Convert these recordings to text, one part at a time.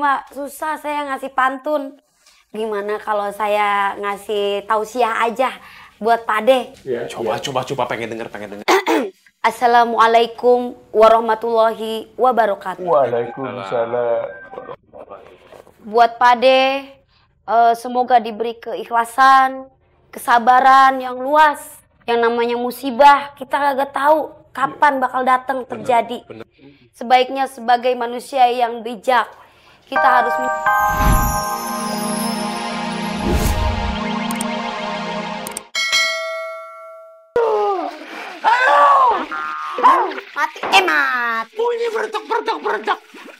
mah susah saya ngasih pantun. Gimana kalau saya ngasih tausiah aja buat Pade? Ya, coba pengen denger. Assalamualaikum warahmatullahi wabarakatuh. Waalaikumsalam. Buat Pade, semoga diberi keikhlasan, kesabaran yang luas. Yang namanya musibah kita kagak tahu kapan bakal datang terjadi. Bener. Sebaiknya sebagai manusia yang bijak, kita harus mati. Oh, ini beretak.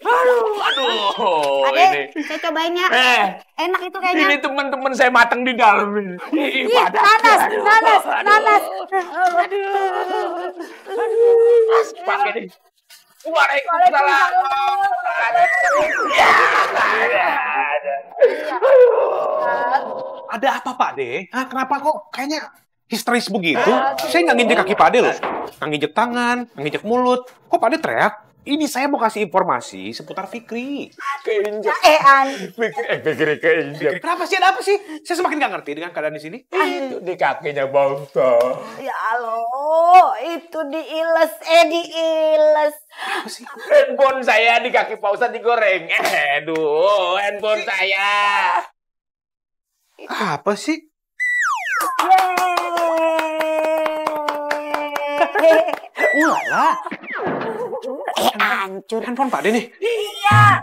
Aduh. Ade, Ini. saya cobain ya. Enak itu kayaknya. Ini teman-teman saya matang di dalam ini. Ih, nanas. Aduh. Pakai nih. Waalaikumsalam. Ada apa, Pak De? Hah, kenapa kok kayaknya histeris begitu? Saya nggak nginjek kaki Pak De loh. Nggak nginjek tangan, nggak nginjek mulut. Kok Pak De teriak? Ini saya mau kasih informasi seputar Fikri. Keinjek. Fikri keinjek. Kenapa sih? Ada apa sih? Saya semakin nggak ngerti dengan keadaan di sini. Itu di kakinya bongkok. Ya Allah, itu diiles. Apa sih? Handphone saya di kaki Pak Ustadz digoreng. Aduh, handphone saya. Apa sih? Ulala. Hancur. Handphone Pak De nih. Iya.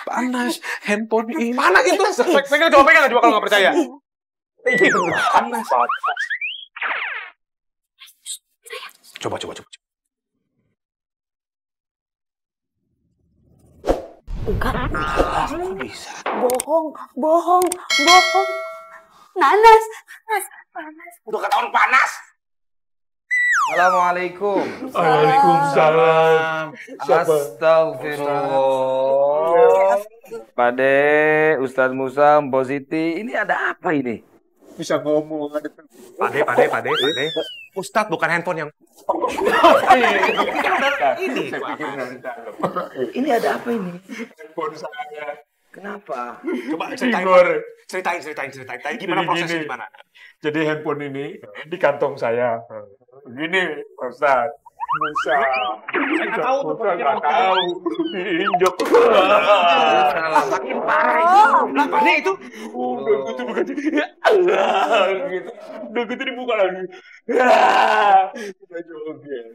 Panas. Handphone ini. Panas itu. Pegang coba kalau nggak percaya. Panas. Coba. Enggak. Kok bisa? Bohong. Nanas. Udah ketahuan panas. Assalamualaikum. Waalaikumsalam. Astagfirullah. Pade, Ustadz Musa, Mbok Siti, ini ada apa ini? Bisa ngomong. Pade. Ustadz bukan handphone yang... Ini ada apa ini? Handphone saya. Kenapa? Coba ceritain. Gimana prosesnya gimana? Jadi handphone ini di kantong saya. Begini, Pak Ustadz. Musa. Saya nggak tahu tuh. Nggak tahu. Diinjek. Makin parah. Lah, Pade itu. Udah gitu bukan jadi. Gitu. Udah gitu dibuka lagi. Udah joget.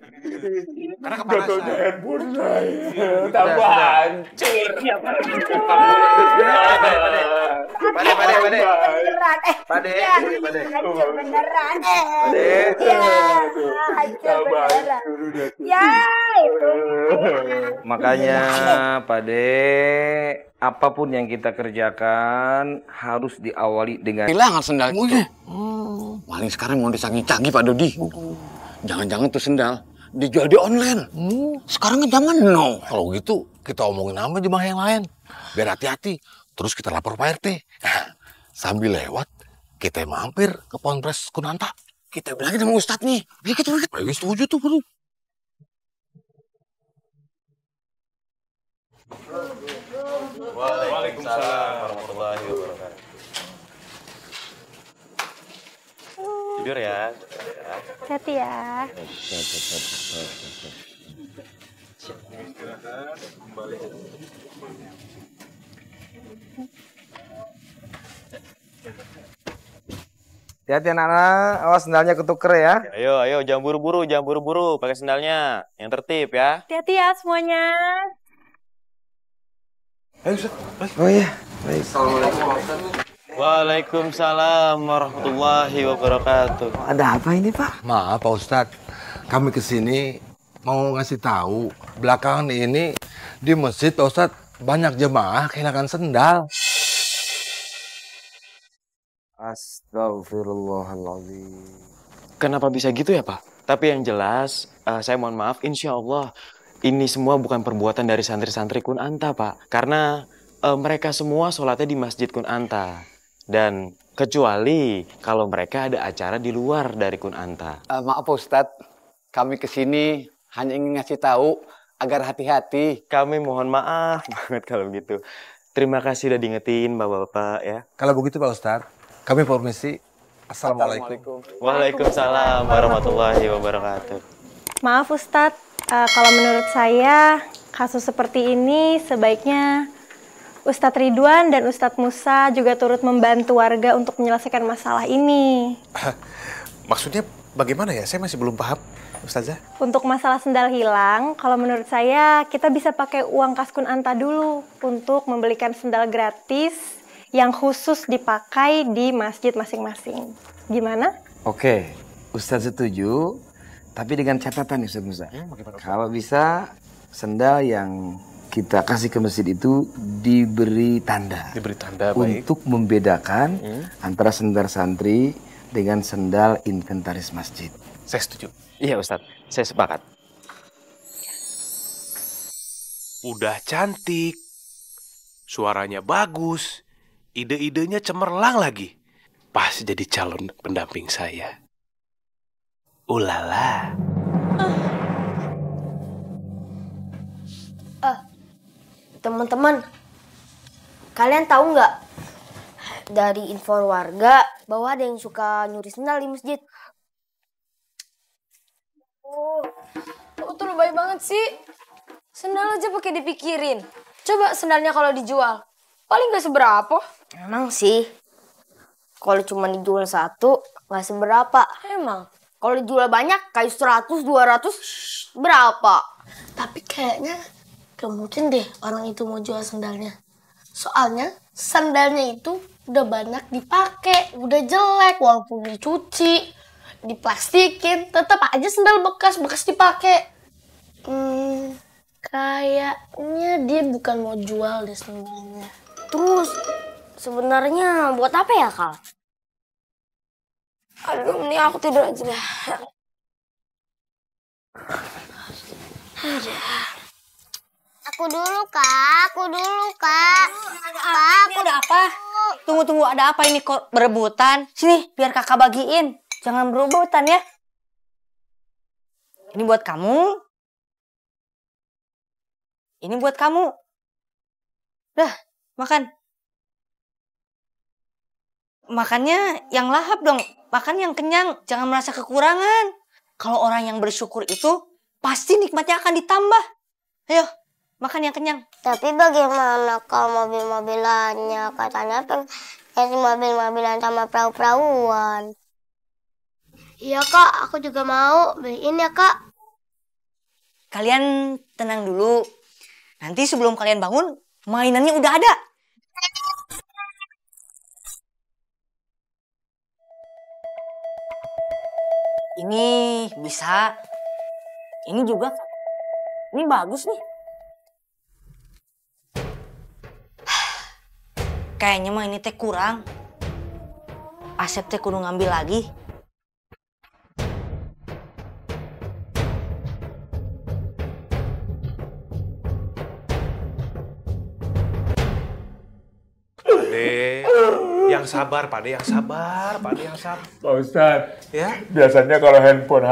Karena kepanasan. Jatuhnya handphone saya. Tambah hancur. Pade. Beneran. Pade. Hancur beneran. Hancur Tambah beneran. hancur udah. Ya, itu. Makanya, Pade, apapun yang kita kerjakan harus diawali dengan Hilang sendal itu. Paling sekarang mau dicanggih-canggih Pak Dodi. Jangan-jangan tuh sendal dijual di online. Sekarang kan zaman now. Kalau gitu, kita omongin sama jemaah yang lain. Biar hati-hati. Terus kita lapor Pak RT. Sambil lewat, kita mampir ke Ponpes Kunanta. Kita bilangin sama Ustadz nih. Ya, kita setuju tuh, bro. Waalaikumsalam warahmatullahi wabarakatuh. Tidur ya. Hati ya. Hati-hati anak-anak, awas sendalnya ketuker ya. Ayo, jangan buru-buru, pakai sendalnya. Yang tertib ya. Hati-hati ya semuanya. Ayo, Ustaz. Oh iya, baik. Waalaikumsalam warahmatullahi wabarakatuh. Ada apa ini, Pak? Maaf, Pak Ustadz. Kami kesini mau ngasih tahu. Belakangan ini di masjid, Pak Ustadz, banyak jemaah kehilangan sendal. Astagfirullahaladzim. Kenapa bisa gitu ya, Pak? Tapi yang jelas, saya mohon maaf, insya Allah ini semua bukan perbuatan dari santri-santri Kunanta, Pak. Karena mereka semua sholatnya di Masjid Kunanta. Dan kecuali kalau mereka ada acara di luar dari Kunanta. Maaf Pak Ustadz, Kami kesini hanya ingin ngasih tahu agar hati-hati. Kami mohon maaf banget kalau gitu. Terima kasih udah diingetin bapak-bapak ya. Kalau begitu Pak Ustadz, kami permisi. Assalamualaikum. Waalaikumsalam warahmatullahi wabarakatuh. Maaf Ustadz, kalau menurut saya kasus seperti ini sebaiknya Ustadz Ridwan dan Ustadz Musa juga turut membantu warga untuk menyelesaikan masalah ini. Maksudnya bagaimana ya? Saya masih belum paham, Ustazah. Untuk masalah sendal hilang, kalau menurut saya kita bisa pakai uang kas Kunanta dulu untuk membelikan sendal gratis yang khusus dipakai di masjid masing-masing. Gimana? Oke, Ustadz setuju, tapi dengan catatan nih Ustadz Musa. Kalau bisa, sendal yang kita kasih ke masjid itu diberi tanda. Diberi tanda, baik. Untuk membedakan antara sendal santri dengan sendal inventaris masjid. Saya setuju. Iya Ustadz, saya sepakat. Udah cantik, suaranya bagus, ide-idenya cemerlang lagi. Pas jadi calon pendamping saya. Ulala. Teman-teman, kalian tahu nggak dari info warga bahwa ada yang suka nyuri sendal di masjid? Oh, tuh lebay banget sih. Sendal aja pakai dipikirin. Coba sendalnya kalau dijual, paling nggak seberapa. Emang sih, kalau cuma dijual satu nggak seberapa. Emang. Kalau dijual banyak kayak 100, 200, berapa? Tapi kayaknya gak mungkin deh orang itu mau jual sendalnya. Soalnya sandalnya itu udah banyak dipakai, udah jelek walaupun dicuci, diplastikin, tetap aja sendal bekas dipakai. Kayaknya dia bukan mau jual deh sendalnya. Terus sebenarnya buat apa ya, Kal? Aduh, ini aku tidur aja deh. Aku dulu, Kak. Kak, Ada apa? Tunggu, ada apa ini kok berebutan? Sini, biar kakak bagiin. Jangan berebutan ya. Ini buat kamu. Ini buat kamu. Dah, makan. Makannya yang lahap dong. Makan yang kenyang. Jangan merasa kekurangan. Kalau orang yang bersyukur itu, pasti nikmatnya akan ditambah. Ayo, makan yang kenyang. tapi bagaimana kalau mobil-mobilannya? Katanya pengen mobil-mobilan sama perahu-perahuan. Iya, Kak. Aku juga mau. Beliin ya, Kak. Kalian tenang dulu. Nanti sebelum kalian bangun, mainannya udah ada. Ini bisa. Ini juga. Ini bagus nih. Kayaknya mah ini teh kurang. Asep teh kudu ngambil lagi. Pade, yang sabar, Pade, yang sabar, Pade, yang sabar. Pak Ustadz, Ya? biasanya kalau handphone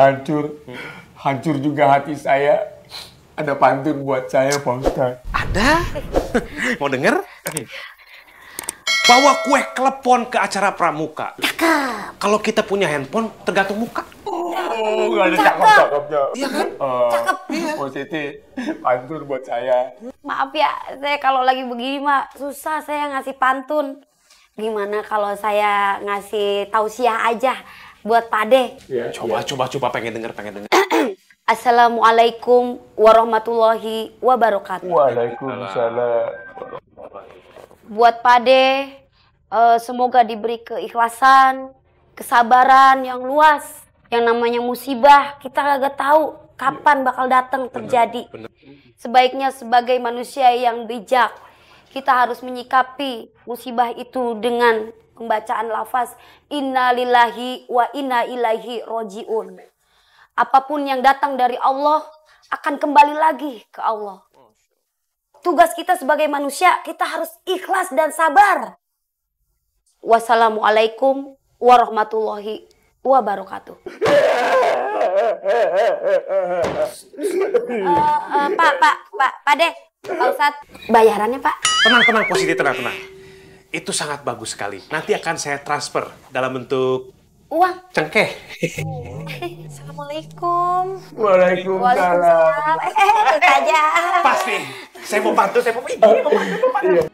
hancur juga hati saya. Ada pantun buat saya, Pak Ustadz. Ada? Mau denger? Bawa kue klepon ke acara pramuka. Kalau kita punya handphone, tergantung muka. Oh, nggak ada cakep-cakepnya. Iya kan? Cakep. Po Siti, pantun buat saya. Maaf ya, saya kalau lagi begini mah susah saya ngasih pantun. Gimana kalau saya ngasih tausiah aja buat Pade? Ya, Coba pengen denger. Assalamualaikum warahmatullahi wabarakatuh. Waalaikumsalam. Buat Pade, semoga diberi keikhlasan, kesabaran yang luas. Yang namanya musibah, kita kagak tahu kapan bakal datang terjadi. Sebaiknya sebagai manusia yang bijak, kita harus menyikapi musibah itu dengan pembacaan lafaz Inna lillahi wa inna ilaihi roji'un. Apapun yang datang dari Allah akan kembali lagi ke Allah. Tugas kita sebagai manusia, kita harus ikhlas dan sabar. Wassalamualaikum warahmatullahi wabarakatuh. Pak De, Pak Ustadz, bayarannya Pak. Tenang, Positi, tenang. Itu sangat bagus sekali. Nanti akan saya transfer dalam bentuk uang. Cengkeh. Assalamualaikum. Waalaikumsalam. Ustazah. Pasti. Saya mau bantu. Iya.